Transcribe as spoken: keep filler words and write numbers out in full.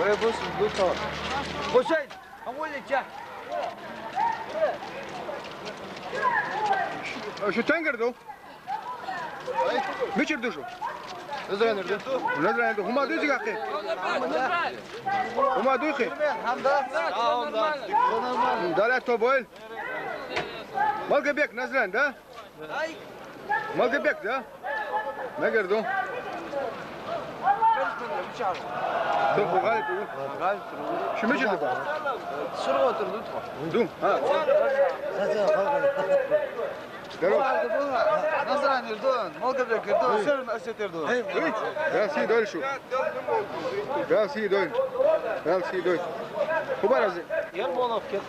Ой, бос, бос. Босай. Амолича. Şu tenger du? Miçir du şu? Nazranir du. Nazranir du. Huma du zigaqi. Huma du qi. Hamda. Dalat to boyl. Malgebek Nazran da? Malgebek da? Ne gerdu? Dur, bu galip bu. Şu miçir du? Sürü oturdu. Du. Ha. Здорово. Nazran irdun, Malgebek irdun, Sürü Eset irdun. Ey, ben si dol şu. Ben si dol. Ben si dol. Kubar azı. Yer bol of ket.